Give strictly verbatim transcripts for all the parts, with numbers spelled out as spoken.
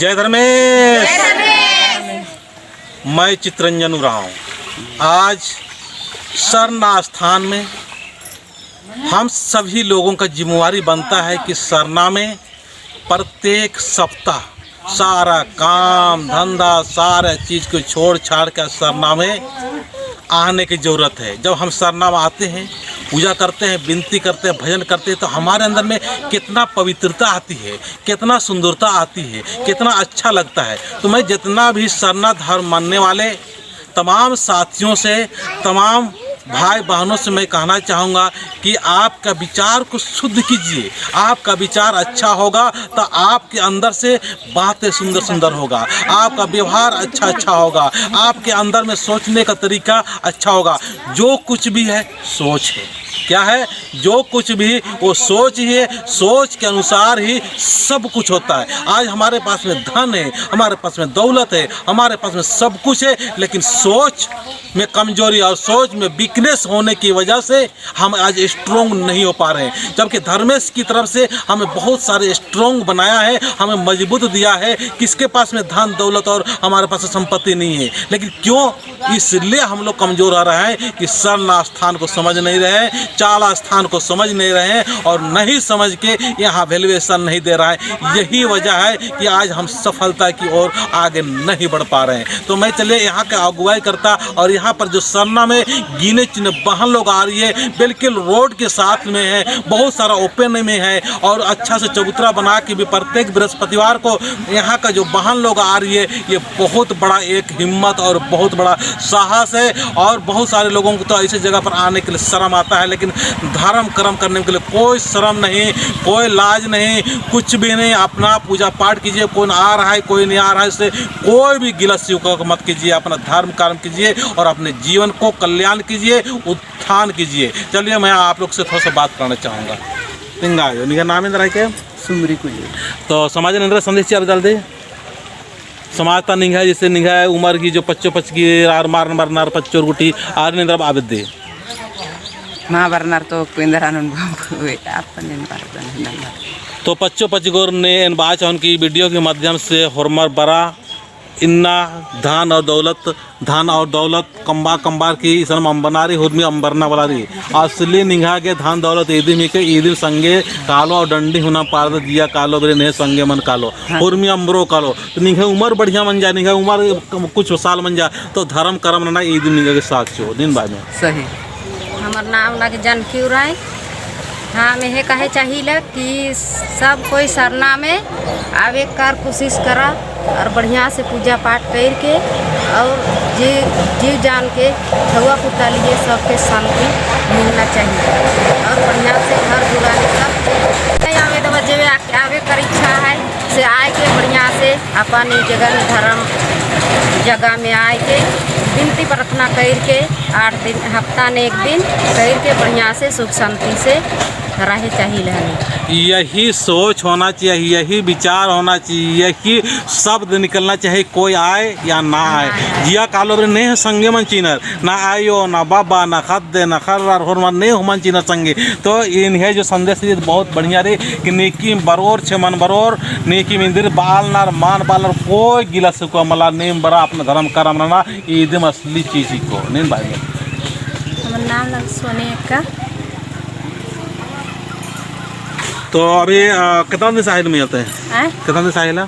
जय धर्मेश। मैं चित्रंजन उराँव। आज सरना स्थान में हम सभी लोगों का जिम्मेवारी बनता है कि सरना में प्रत्येक सप्ताह सारा काम धंधा सारे चीज को छोड़ छाड़ के सरना में आने की जरूरत है। जब हम सरना में आते हैं, पूजा करते हैं, विनती करते हैं, भजन करते हैं, तो हमारे अंदर में कितना पवित्रता आती है, कितना सुंदरता आती है, कितना अच्छा लगता है। तो मैं जितना भी सरना धर्म मानने वाले तमाम साथियों से, तमाम भाई बहनों से मैं कहना चाहूँगा कि आपका विचार को शुद्ध कीजिए। आपका विचार अच्छा होगा तो आपके अंदर से बातें सुंदर सुंदर होगा, आपका व्यवहार अच्छा अच्छा होगा, आपके अंदर में सोचने का तरीका अच्छा होगा। जो कुछ भी है सोच है। क्या है? जो कुछ भी वो सोच ही है, सोच के अनुसार ही सब कुछ होता है। आज हमारे पास में धन है, हमारे पास में दौलत है, हमारे पास में सब कुछ है, लेकिन सोच में कमजोरी और सोच में वीकनेस होने की वजह से हम आज स्ट्रॉन्ग नहीं हो पा रहे हैं। जबकि धर्मेश की तरफ से हमें बहुत सारे स्ट्रॉन्ग बनाया है, हमें मजबूत दिया है। किसके पास में धन दौलत और हमारे पास संपत्ति नहीं है, लेकिन क्यों? इसलिए हम लोग कमजोर आ रहे हैं कि सरना स्थान को समझ नहीं रहे हैं, चाला स्थान को समझ नहीं रहे हैं और नहीं समझ के यहाँ वैल्यूएशन नहीं दे रहा है। यही वजह है कि आज हम सफलता की ओर आगे नहीं बढ़ पा रहे हैं। तो मैं चलिए यहाँ का अगुवाई करता और यहाँ पर जो सरना में गिने चुने बहन लोग आ रही है, बिल्कुल रोड के साथ में है, बहुत सारा ओपन में है और अच्छा से चबूतरा बना के भी प्रत्येक बृहस्पतिवार को यहाँ का जो बहन लोग आ रही है, ये बहुत बड़ा एक हिम्मत और बहुत बड़ा साहस है। और बहुत सारे लोगों को तो ऐसे जगह पर आने के लिए शर्म आता है, लेकिन धर्म कर्म करने के लिए कोई शर्म नहीं, कोई लाज नहीं, कुछ भी नहीं। अपना पूजा पाठ कीजिए, कौन आ रहा है, कोई नहीं आ रहा है, इससे कोई भी गिला शिकवा मत कीजिए। अपना धर्म कर्म कीजिए और अपने जीवन को कल्याण कीजिए, उत्थान कीजिए। चलिए, मैं आप लोग से थोड़ा सा बात करना चाहूँगा। तिंगा आयो, निंग्है नाम एन्दरा हिके? सुमरी कुली। तो समाज नू एन्दरा संदेश चिआ बेद्दालदय? समाज ता निंग्है, जैसे निंग्है उमर की जो पच्चो पचगी आर मरनर बरनर पच्चो गुट्ठी आरिन एन्दरा बआ बेद्दय? मा बरनर तो एन्दरा नू बआ बेद्दन, अपन एन बरदन नंबर। तो पच्चो पचगोर ने एन बआ चाहन कि वीडियो के माध्यम से होरमर बरआ इन्ना धन और दौलत, धन और दौलत कमबआ कमबअर की इसन अम्बना रई, हुरमी अम्बरना वाला रई। असली निंग्है गे धन दौलत इदिम हिके, इदिम संगे कालो और डंडी हूँ नम पारदत जिया कालो, बेरे ने संगे मन कालो, हाँ। हुरमी अम्बरो कालो। तो निंग्है उमर बढ़िया मंजा, निंग्है उमर कुछ साल मंजा, तो धर्म करम नना इदिम निंग्है गे साथ चिओ, नीन बआ में। सही। हमर नाम लगे जानकी उराँव। हाँ, एम्है कहे चाहिला कि सब कोई सरना में आवे कर कोशिश करा और बढ़िया से पूजा पाठ कइर के और जी, जीव जान के छउवा पुता लिए सबके शांति मिलना चाहिए और बढ़िया से घर दुआर सब नहीं आवे तो जेबे आके आवे कर इच्छा है से आए के बढ़िया से अपन ई जगह में धर्म जगह में आए के बिनती प्रार्थना कइर के आठ दिन हफ्ता में एक दिन कइर के बढ़िया से सुख शांति से रहे चाहिए हमें। यही सोच होना चाहिए, यही विचार होना चाहिए, यही शब्द निकलना चाहिए, कोई आए या ना आए। ना आए। जिया कालो बेरे ने संगे मन चिअनर, ना आयो, ना बाबा, ना खद्दे, ना खर्रर, होरमर ने हूँ मन चिअनर संगे। तो एंग्है जो संदेश रई बहुत बढ़िया रई कि नेकिम बरओर छे मन बरओर, नेकिम इन्दिर बआलनर, मान बआलनर, कोई गिला शिकवा मला, नीम बरआ अपना धर्म करम नना, इदिम असली चीज हिको, नीन बआ में। हमर नाम लगे सोनी एक्का। तो अभी, अ, कितना दिन से आइल मिलते हैं? आय? कितना दिन से आइला?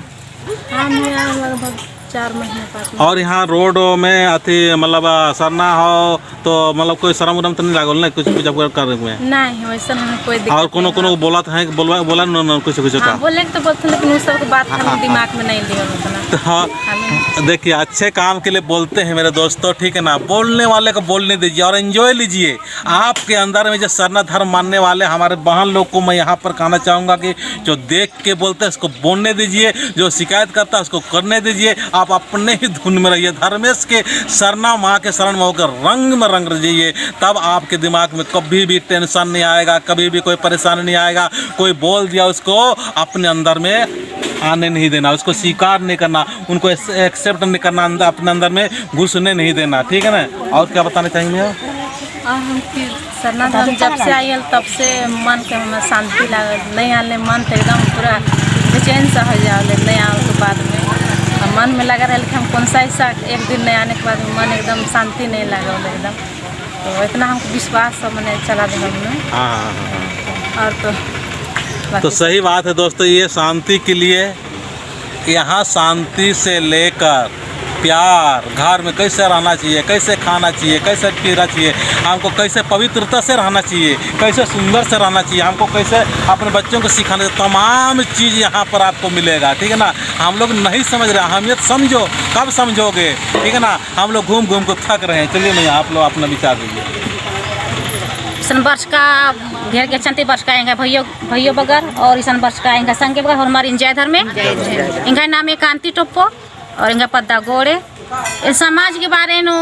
हाँ, मिला लगभग चार महीना, पाँच महीना। और यहाँ रोड में अथी मतलब, अ, सरना हो तो मतलब कोई शर्म उरम तो नहीं लागल ना, कुछ पूजा पाठ करे में? नहीं, वैसन हमें कोई दिक्कत नहीं। और कोनो, कोनो बोलत हैं, बोलवा, बोला न, न, कुछ, कुछ हाँ, का? बोले तो बोलते हैं, लेकिन उस सब की बात हाँ, हम हाँ, दिमाग हाँ। में नहीं लिया उतना। तो हाँ, हमें देखिए, अच्छे काम के लिए बोलते हैं मेरे दोस्तों, ठीक है ना? बोलने वाले को बोलने दीजिए और enjoy लीजिए। आपके अंदर में जो सरना धर्म मानने वाले हमारे बहन लोग को मैं यहाँ पर कहना चाहूँगा कि जो देख के बोलते हैं, उसको बोलने दीजिए, जो शिकायत करता है, उसको करने दीजिए। आप अपने ही धुन में रहिए, धर्मेश के सरना माँ के शरण में होकर रंग में रंग रहिए, तब आपके दिमाग में कभी भी tension नहीं आएगा, कभी भी कोई परेशानी नहीं आएगा। कोई बोल दिया, उसको अपने अंदर में आने नहीं देना, उसको स्वीकार नहीं करना, उनको एक्स-, accept नहीं करना, अंदर, अपने अंदर में घुसने नहीं देना, ठीक है ना? और क्या बताना चाहेंगे आप? और हम फिर सरना धर्म जब से आयल तब से मन के हमें शांति लागल, नहीं आले मन तो एकदम पूरा बेचैन सा हो जावले, नहीं आवे के बाद में। मन में लगा रहा, लेकिन हम कौन सा ऐसा एक दिन नहीं आने के बाद मन एकदम शांति नहीं लगा एकदम। तो इतना हमको विश्वास है, मने चला धर्म में। हाँ, हाँ, हाँ, हाँ। और तो तो बाकी सही बात है दोस्तों, ये शांति के लिए यहाँ शांति से लेकर प्यार, घर में कैसे रहना चाहिए, कैसे खाना चाहिए, कैसे पीना चाहिए, हमको कैसे पवित्रता से रहना चाहिए, कैसे सुंदर से रहना चाहिए, हमको कैसे अपने बच्चों को सिखाना चाहिए, तमाम चीज़ यहाँ पर आपको मिलेगा, ठीक है ना। हम लोग नहीं समझ रहे, अहमियत समझो, कब समझोगे, ठीक है ना। हम लोग घूम घूम को थक रहे हैं। चलिए मैया, आप लोग अपना विचार दीजिए। इसन बरचका घेर के चंती बरचका एंगा भइयो, भइयो बगर और इसन बरचका एंगा संगे बगर होरमारिन जय धर्मे। एंगा नामे कांति टोप्पो और एंगा पद्दा गोड़े। ए समाज के बारे नू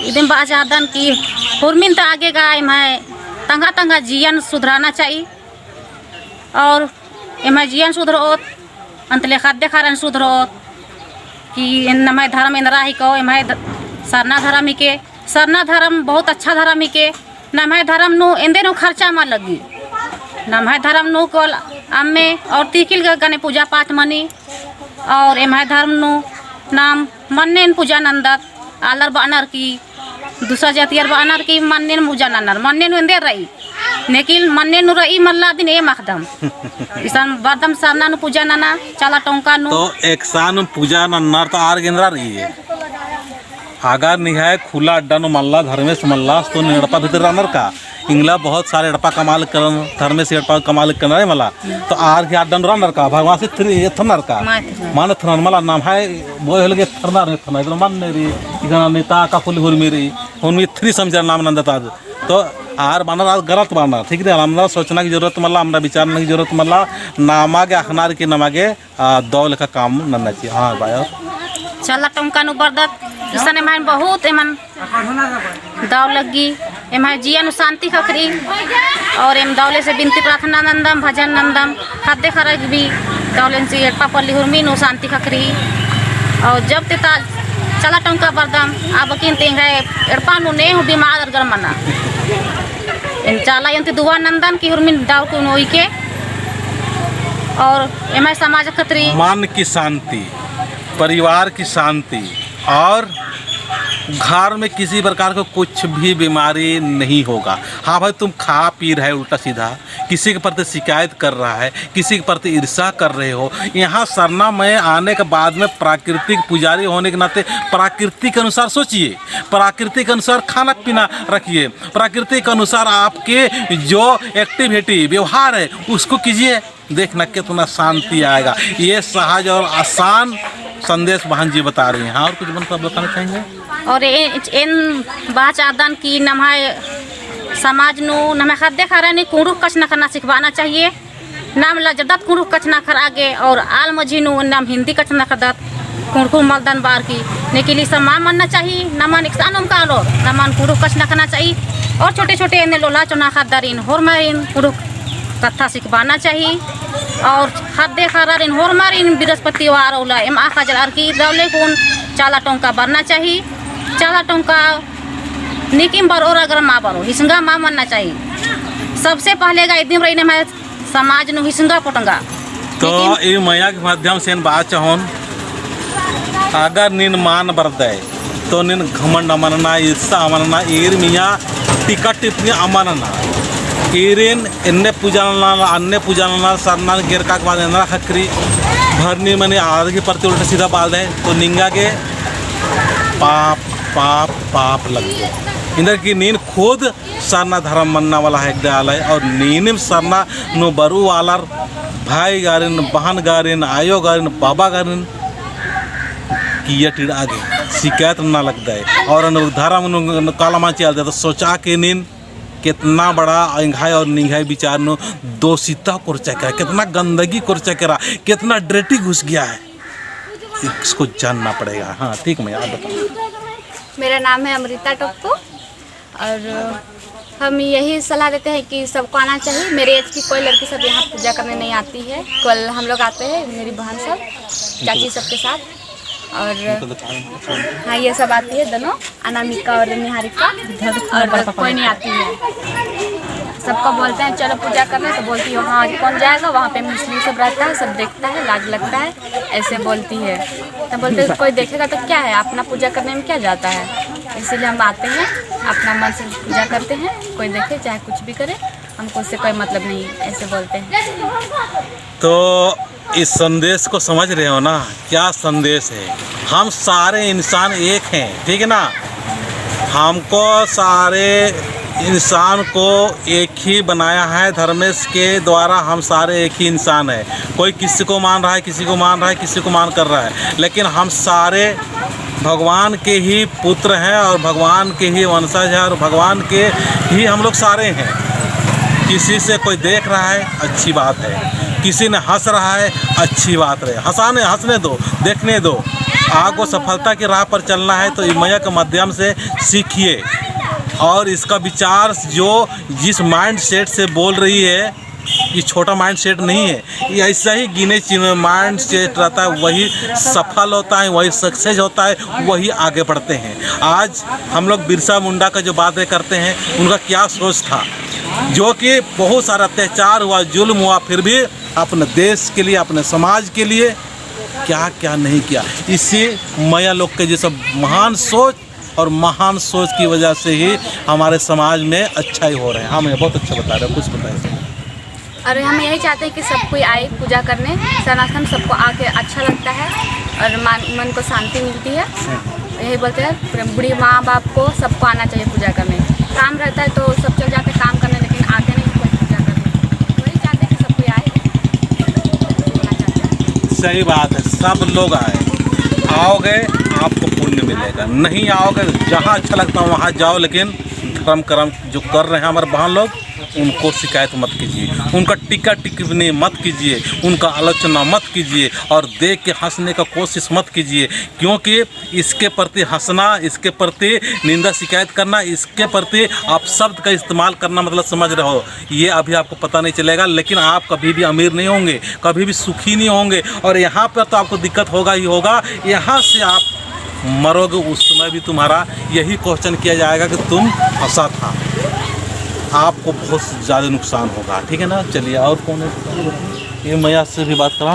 इदिन बआ चाहदन कि होरमिन ता आगे गा एम्है तंगआ तंगआ जियन सुधराना चाही। और एम्है जियन सुधरओत, अंतले ख़द्द ख़र्रन सुधरओत, कि नम्है धर्म एन्दरा हिको, एम्है ध-, सरना धर्म हिके, सरना धर्म बहुत अच्छा धर्म हिके, नम्है धर्म नू एन्देर हूँ खर्चा मल लग्गी, नम्है धर्म नू केवल अम्मे और तिख़िल ग-, गने पूजा पाठ मनी, और एम्है धर्म नू नाम मन्नेन पूजा नन्दत, आलर बअनर की, दूसरा जातियर बअनर की मन्नेन पूजा नन्नर, मन्नेन एन्देर रई, लेकिन मन्नेन रई मल्ला दिम एम अख़दम। इसन बरदम सरना नू पूजा नना, चाला टोंका नू। तो एकसन पूजा नन्नर तो आर गे एन्दरा रई। अगर निंग्है खुला अड्डा नू मल्ला, धर्मेस मल्ला, तो नीन एड़पा भितर रअनर का? एंगला बहुत सारे एड़पा कमआ लगनर, धर्मेस एड़पा कमआ लगनर मला। तो आर गे अड्डा नू रअनर का? भगवान से थ्री एथरनर का? माय एथरनर। माने एथरनर मला, नम्है बोय होले गे एथरनर, एथरनर। इधर मन्ने रई, इधर नेता का फुल हुरमी रई, हुरमी थ्री समझर नाम नन्दत आद। तो आर बअनर आद गलत बअनर, ठीक है? हमरा सोचना की जरूरत मला, हमरा विचारना की जरूरत मला, नमा गे अख़नर की नमा गे आ, दव लेखा काम नन्ना चाहिए। हाँ भाई, और? चाला टोंका नू बरदत, इसन एम्है बहुत एमन दव लग्गी, एम्है जिया नू शांति ख़क्खरई, और एम दव ले से बिनती प्रार्थना नन्दम, भजन नन्दम, ख़द्द ख़र्रा गे भी दव ले से एड़पा पल्ली हुरमी नू शांति ख़क्खरई, और जब ते ता चाला टोंका बरदम, आ बकिन ते एंग्है एड़पा नू ने हूँ बीमार अगर मना। एन चाला अयोन ती दुआ नन्दन कि हुरमिन दव कुन उइके, और एम्है समाज ख़क्खरई। मन की शांति, परिवार की शांति और घर में किसी प्रकार का कुछ भी बीमारी नहीं होगा। हाँ भाई, तुम खा पी रहे उल्टा सीधा, किसी के प्रति शिकायत कर रहा है, किसी के प्रति ईर्ष्या कर रहे हो, यहाँ सरना में आने के बाद में प्राकृतिक पुजारी होने के नाते प्राकृतिक अनुसार सोचिए, प्राकृतिक अनुसार खाना पीना रखिए, प्राकृतिक अनुसार आपके जो activity, व्यवहार है, उसको कीजिए। देखना कितना शांति आएगा। ये सहज और आसान संदेश बहन जी बता रही हैं। हाँ, और कुछ बहन साहब बताना चाहेंगे? और ए-, एन बआ चाहदन कि नम्है समाज नू, नम्है ख़द्द ख़र्रा नू कुँड़ुख़ कछनखरना सिखबाना चाहिए। नाम लज्जदत कुँड़ुख़ कछनखरआ गे और आल मझी नू नाम हिन्दी कछनखरदत, कुँड़ुख़ मलदन बअर की। लेकिन इसन मल मन्ना चाही, नमन एकसन ओम कालोर, नमन कुँड़ुख़ कछनखरना चाही। और छोटे छोटे एन्ने लोल्हा चोन्हा ख़द्दारिन, होरमारिन कुँड़ुख़ कत्था सिखबाना चाही। और ख़द्द ख़र्रारिन, होरमारिन बृहस्पतिवार उल्ला एम आ ख़जरअर की दव ले कुन चाला टोंका बरना चाही। चाला टोंका नीकिम बरओर अगर मल बरओ, हिसंगा मल मन्ना चाही। सबसे पहले गा इदिम रई नम्है समाज नू हिसंगा पोटंगा। तो लेकिन ई मया के माध्यम से एन बआ चाहोन, अगर नीन मल बरदय, तो नीन घमंड मल नना, ईर्ष्या मल नना, ईर मया टीका टिप्पणी मल नना। ईरिन एन्ने पूजा नना, अन्ने पूजा नना, सरना गेरका के बाद एन्ने ख़क्खरई, भरनी मनी आर गे प्रति उल्टा सीधा बअदय, तो निंगा गे पाप, पाप, पाप लग्गी। एन्देर कि नीन खुद सरना धरम मन्ना वाला हेकदय आलय, और नीनिम सरना नू बरऊ आलर भाई गारिन, बहन गारिन, आयो गारिन, बाबा गारिन किया टिड़आ गे शिकायत नना लगदय, और एन धरम नू काला मल चिआ लगदय, तो सोचआ के नीन कितना बड़ा एंग्है और निंग्है विचार नू दूषिता कोरचा केरा, कितना गंदगी कोरचा केरा, कितना dirty घुस गया है, इसको जानना पड़ेगा। हाँ, ठीक, मैं आप बताओ। मेरा नाम है अमृता टोप्पो। और हम यही सलाह देते हैं कि सबको आना चाहिए। मेरे एज की कोई लड़की सब यहाँ पूजा करने नहीं आती है, केवल हम लोग आते हैं, मेरी बहन सब, चाची सबके साथ। और हाँ, ये सब आती है दोनों, अनामिका और निहारिका। और कोई नहीं आती है। सबको बोलते हैं, "चलो पूजा करने," तो बोलती है, "वहाँ कौन जाएगा, वहाँ पे मुस्लिम सब रहता है, सब देखता है, लाज लगता है," ऐसे बोलती है। तो बोलते हैं, "कोई देखेगा तो क्या है, अपना पूजा करने में क्या जाता है?" इसीलिए हम आते हैं, अपना मन से पूजा करते हैं, कोई देखे चाहे कुछ भी करे, हमको उससे कोई मतलब नहीं है, ऐसे बोलते हैं। तो इस संदेश को समझ रहे हो ना, क्या संदेश है? हम सारे इंसान एक हैं, ठीक है ना? हमको सारे इंसान को एक ही बनाया है, धर्मेश के द्वारा हम सारे एक ही इंसान हैं। कोई किसी को मान रहा है, किसी को मान रहा है, किसी को मान कर रहा है, लेकिन हम सारे भगवान के ही पुत्र हैं और भगवान के ही वंशज हैं और भगवान के ही हम लोग सारे हैं। किसी से कोई देख रहा है, अच्छी बात है, किसी ने हँस रहा है, अच्छी बात है, हँसाने, हँसने दो, देखने दो। आपको सफलता की राह पर चलना है तो इस मैया के माध्यम से सीखिए और इसका विचार जो जिस mindset से बोल रही है, ये छोटा mindset नहीं है, ये ऐसा ही गिने चुने mindset रहता है, वही सफल होता है, वही success होता है, वही आगे बढ़ते हैं। आज हम लोग बिरसा मुंडा का जो बातें करते हैं, उनका क्या सोच था, जो कि बहुत सारा अत्याचार हुआ, जुल्म हुआ, फिर भी अपने देश के लिए, अपने समाज के लिए क्या क्या नहीं किया। इसी मैया लोग के जैसा महान सोच और महान सोच की वजह से ही हमारे समाज में अच्छाई हो रहे हैं। हाँ मैया, बहुत अच्छा बता रहे हो, कुछ बताइए। और हम यही चाहते हैं कि सब कोई आए पूजा करने, सरनाश्रम सबको आके अच्छा लगता है और मन, मन को शांति मिलती है। यही बोलते हैं, पूरे बूढ़ी माँ बाप को, सबको आना चाहिए पूजा करने। काम रहता है तो सब चल जाते हैं काम करने, लेकिन आते नहीं कोई पूजा करने। वही चाहते हैं कि सब कोई आए, होना चाहते हैं। सही बात है, सब लोग आए, आओगे आपको पुण्य मिलेगा, नहीं आओगे, जहाँ अच्छा लगता है वहाँ जाओ, लेकिन धर्म कर्म जो कर रहे हैं हमारे बहन लोग, उनको शिकायत मत कीजिए, उनका टीका टिप्पणी मत कीजिए, उनका आलोचना मत कीजिए और देख के हँसने का कोशिश मत कीजिए, क्योंकि इसके प्रति हँसना, इसके प्रति निंदा शिकायत करना, इसके प्रति अपशब्द का इस्तेमाल करना, मतलब, समझ रहे हो, ये अभी आपको पता नहीं चलेगा, लेकिन आप कभी भी अमीर नहीं होंगे, कभी भी सुखी नहीं होंगे। और यहाँ पर तो आपको दिक्कत होगा ही होगा, यहाँ से आप मरोगे उस समय भी तुम्हारा यही question किया जाएगा कि तुम हँसा था, आपको बहुत ज़्यादा नुकसान होगा, ठीक है ना। चलिए, और कौन है, ये मैया से भी बात करा,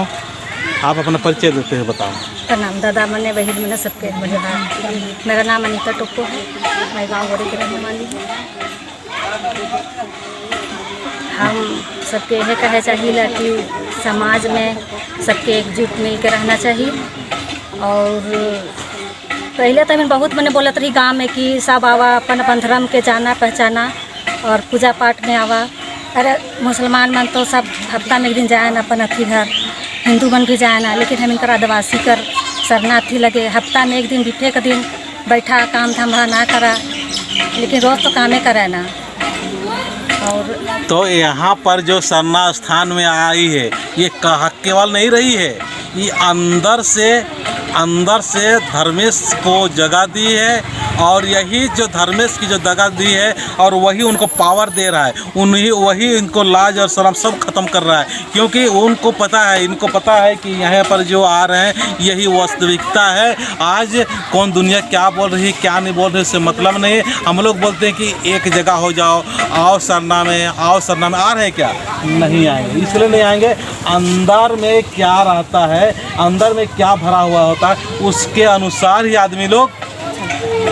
आप अपना परिचय देते हुए बताओ। प्रणाम दादा मने, बहिन मने, सबके। मेरा नाम अनीता टोप्पो है, मैं गाँव गोरी की रहने वाली हूँ। हम सबके यह कहे चाहिला कि समाज में सबके एकजुट मिल के रहना चाहिए। और पहले तो हमें बहुत मने बोलत रही गाँव में कि सब आवा, अपन अपन धर्म के जाना पहचाना और पूजा पाठ में आवा। अरे मुसलमान मन तो सब हफ्ता में एक दिन जाए ना अपन अथी घर, हिंदू मन भी जाए ना, लेकिन हम इनकर आदिवासी कर सरना अथी लगे हफ्ता में एक दिन बिफे के दिन बैठा, काम धंधा ना करा, लेकिन रोज तो कामे करे ना। और तो यहाँ पर जो सरना स्थान में आई है, ये कहा केवल नहीं रही है, ये अंदर से, अंदर से धर्मेश को जगा दी है। और यही जो धर्मेश की जो जगा दी है, और वही उनको power दे रहा है, उन्हीं, वही इनको लाज और शर्म सब खत्म कर रहा है। क्योंकि उनको पता है, इनको पता है कि यहाँ पर जो आ रहे हैं, यही वास्तविकता है। आज कौन दुनिया क्या बोल रही है, क्या नहीं बोल रही है, उससे मतलब नहीं है। हम लोग बोलते हैं कि एक जगह हो जाओ, आओ सरना में, आओ सरना में। आ रहे हैं क्या? नहीं आएंगे। इसलिए नहीं आएंगे, अंदर में क्या रहता है, अंदर में क्या भरा हुआ होता है, उसके अनुसार ही आदमी लोग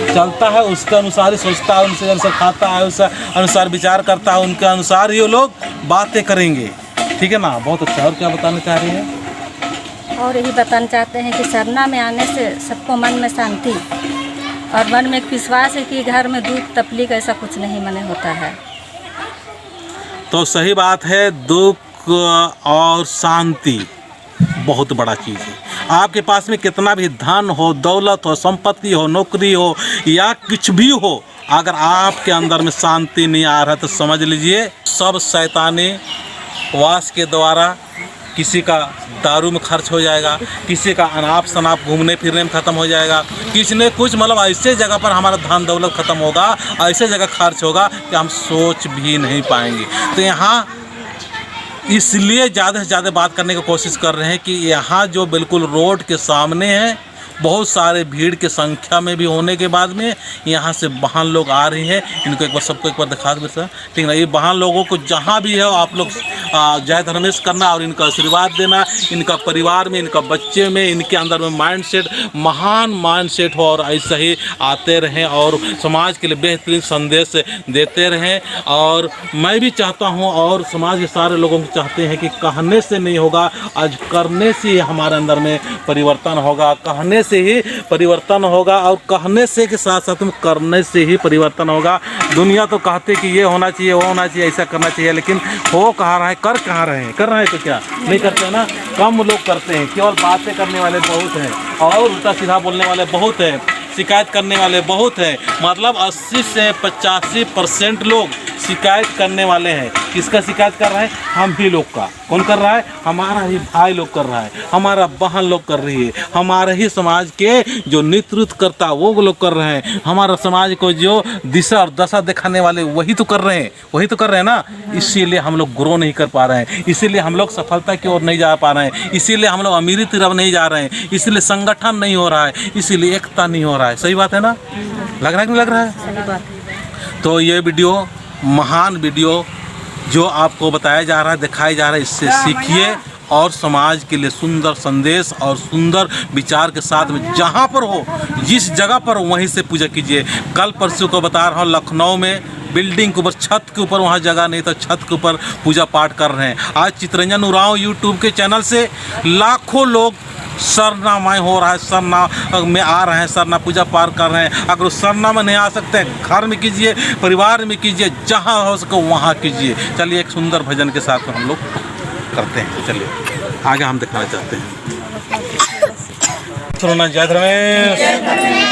चलता है, उसके अनुसार ही सोचता है, उनसे अनुसार खाता है, उस अनुसार विचार करता है, उनके अनुसार ही वो लोग बातें करेंगे। ठीक है ना, बहुत अच्छा। और क्या बताना चाह रही हैं? और यही बताना चाहते हैं कि सरना में आने से सबको मन में शांति, और मन में एक विश्वास है कि घर में दुख तकलीफ ऐसा कुछ नहीं मने होता है। तो सही बात है, दुख और शांति बहुत बड़ा चीज़ है। आपके पास में कितना भी धन हो, दौलत हो, संपत्ति हो, नौकरी हो या कुछ भी हो, अगर आपके अंदर में शांति नहीं आ रहा है तो समझ लीजिए सब शैतानी वास के द्वारा किसी का दारू में खर्च हो जाएगा, किसी का अनाप शनाप घूमने फिरने में ख़त्म हो जाएगा, किसी ने कुछ, मतलब, ऐसे जगह पर हमारा धन दौलत ख़त्म होगा, ऐसे जगह खर्च होगा कि हम सोच भी नहीं पाएंगे। तो यहाँ इसलिए ज़्यादा से ज़्यादा बात करने की कोशिश कर रहे हैं कि यहाँ जो बिल्कुल रोड के सामने है, बहुत सारे भीड़ के संख्या में भी होने के बाद में यहाँ से बहन लोग आ रही है। इनको एक बार, सबको एक बार दिखा दो बेटा, ठीक ना? ये बहन लोगों को जहाँ भी है आप लोग, आ, जय धर्मेश करना और इनका आशीर्वाद देना। इनका परिवार में, इनका बच्चे में, इनके अंदर में mindset, महान mindset हो और ऐसा ही आते रहें और समाज के लिए बेहतरीन संदेश देते रहें। और मैं भी चाहता हूँ और समाज के सारे लोगों को चाहते हैं कि कहने से नहीं होगा, आज करने से ही हमारे अंदर में परिवर्तन होगा, कहने से ही परिवर्तन होगा और कहने से के साथ साथ में करने से ही परिवर्तन होगा। दुनिया तो कहते कि ये होना चाहिए, वो होना चाहिए, ऐसा करना चाहिए, लेकिन हो कहाँ रहा है, कर कहाँ रहे हैं? कर रहे हैं तो क्या? नहीं करते हैं ना। कम लोग करते हैं, केवल बातें करने वाले बहुत हैं और उल्टा सीधा बोलने वाले बहुत हैं, शिकायत करने वाले बहुत हैं। मतलब अस्सी से पचासी percent लोग शिकायत करने वाले हैं। किसका शिकायत कर रहे हैं? हम ही लोग का। कौन कर रहा है? हमारा ही भाई लोग कर रहा है, हमारा बहन लोग कर रही है, हमारे ही समाज के जो नेतृत्व करता वो लोग कर रहे हैं, हमारा समाज को जो दिशा और दशा दिखाने वाले वही तो कर रहे हैं, वही तो कर रहे हैं ना। इसीलिए हम लोग grow नहीं कर पा रहे हैं, इसीलिए हम लोग सफलता की ओर नहीं जा पा रहे हैं, इसीलिए हम लोग अमीरी तरफ नहीं जा रहे हैं, इसीलिए संगठन नहीं हो रहा है, इसीलिए एकता नहीं हो रहा है। सही बात है ना? लग रहा है कि नहीं लग रहा है? सही बात है। तो ये video, महान video जो आपको बताया जा रहा है, दिखाया जा रहा है, इससे सीखिए और समाज के लिए सुंदर संदेश और सुंदर विचार के साथ में जहाँ पर हो, जिस जगह पर हो, वहीं से पूजा कीजिए। कल परसों को बता रहा हूँ, लखनऊ में building के ऊपर, छत के ऊपर, वहाँ जगह नहीं था, छत के ऊपर पूजा पाठ कर रहे हैं। आज चितरंजन उराँव YouTube के channel से लाखों लोग सरना में हो रहा है, सरना में आ रहे हैं, सरना पूजा पाठ कर रहे हैं। अगर उस सरना में नहीं आ सकते हैं, घर में कीजिए, परिवार में कीजिए, जहाँ हो सके वहाँ कीजिए। चलिए, एक सुंदर भजन के साथ हम लोग करते हैं। चलिए, आगे हम दिखाना चाहते हैं। सुनो ना, जय धर्मेश।